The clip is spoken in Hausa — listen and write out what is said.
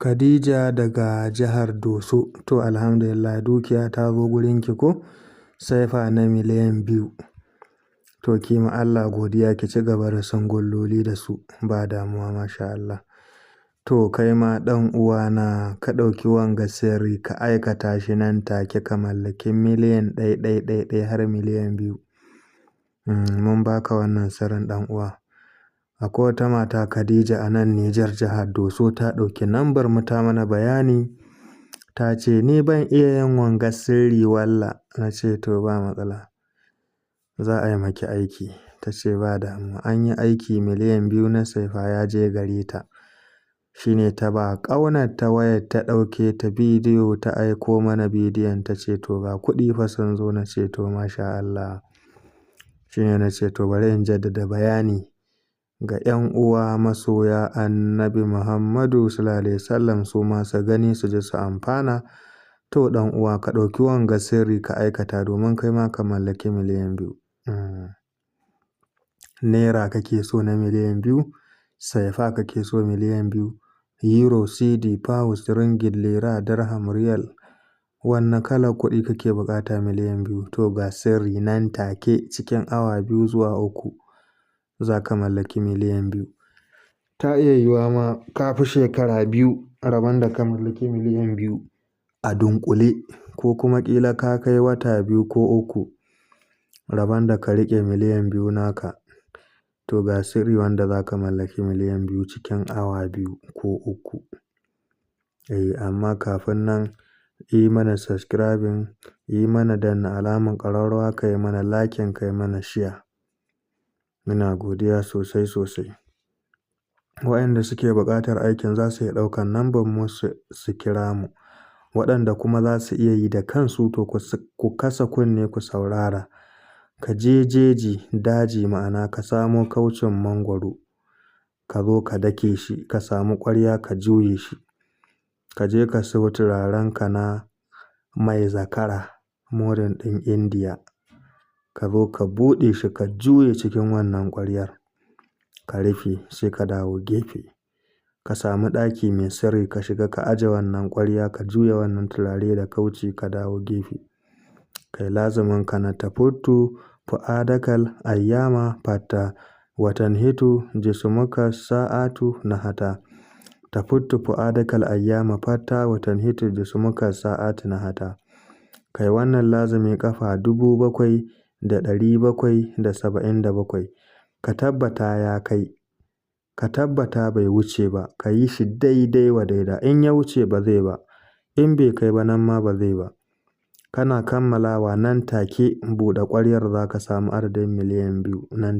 Khadija daga jihar Doso. To alhamdulillah, dukiya ta zo gurinki ko? Saifa na miliyan 2. To ki ma Allah godiya, ki ci gaba da sungulloli da su, ba damuwa, masha Allah. To kai ma ɗan uwana, ka ɗauki wanga sirri ka aikata shi nan take, ka mallaki miliyan ɗai ɗai ɗai ɗai har miliyan 2. Mun baka wannan sirrin, ɗan uwa. Akwai wata mata Khadija a nan Nijar, jihar Doso, ta ɗauki lambar mu ta mana bayani. Ta ce, "Ni ban iya yin wanga sirri walla." Na ce, "To ba matsala. Za a yi maki aiki." Ta ce ba damuwa. An yi aiki, miliyan 2 na saifa ya je gare ta. Shi ne ta ba ƙaunarta wayar, ta ɗauke ta bidiyo, ta aiko mana bidiyon, ta ce, "To ga kuɗi fa sun zo." Na ce, "To masha Allah." Shi ne na ce to bari in jaddada bayani ga 'yan uwa masoya Annabi Muhammadu Sallallahu Alaihi Wasallam, su ma su gani, su ji, su amfana. To ɗan uwa, ka ɗauki wanga sirri ka aikata domin kai ma ka mallaki miliyan 2. Naira kake so na miliyan 2, saifa kake so miliyan 2, euro, cedi, pounds, ringgit, lira, dirham, riyal. Wanne kalar kuɗi kake buƙata miliyan 2? To ga sirri, nan take cikin awa 2 zuwa 3 za ka mallaki miliyan 2. Ta iya yiwuwa ma ka fi shekara 2 rabon da ka mallaki miliyan 2 a dunƙule, ko kuma ƙila ka kai wata 2 ko 3 rabon da ka riƙe miliyan 2 naka. To ga sirri wanda za ka mallaki miliyan 2 cikin awa 2 ko 3. Eh, amma kafin nan, yi mana subscribing, yi mana danna alamar ƙararrawa, ka yi mana liking, ka yi mana share. Muna godiya sosai sosai. Waɗanda suke buƙatar aikin za su iya ɗaukan lambar mu su kira mu. Waɗanda kuma za su iya yi da kansu, to ku kasa kunne ku saurara. Ka je jeji, daji ma'ana, ka samo kaucin mangwaro, ka zo ka dake shi, ka samu ƙwarya ka juye shi. Ka je ka siyo turarenka na mai zakara, modern ɗin Indiya. Ka zo ka buɗe shi, ka juye cikin wannan ƙwaryar, ka rufe, sai ka dawo gefe. Ka sami ɗaki mai sirri, ka shiga, ka aje wannan ƙwarya, ka juya wannan turare da kauci, ka dawo gefe. Kai lazumin ka na tafuttu fu'adakal ayyama fatta watanhitu jismuka sa'atu nahata. Tafuttu fu'adakal ayyama fatta watanhitu jismuka sa'atu nahata. Kai wannan lazumi ƙafa 7777. Ka tabbata ya kai. Ka tabbata bai wuce ba. Ka yi shi daidai wa daida. In ya wuce, ba zai ba. In bai kai ba, nan ma ba zai ba. Kana kammalawa, nan take buɗe ƙwaryar, za ka samu adadin miliyan 2 nan take.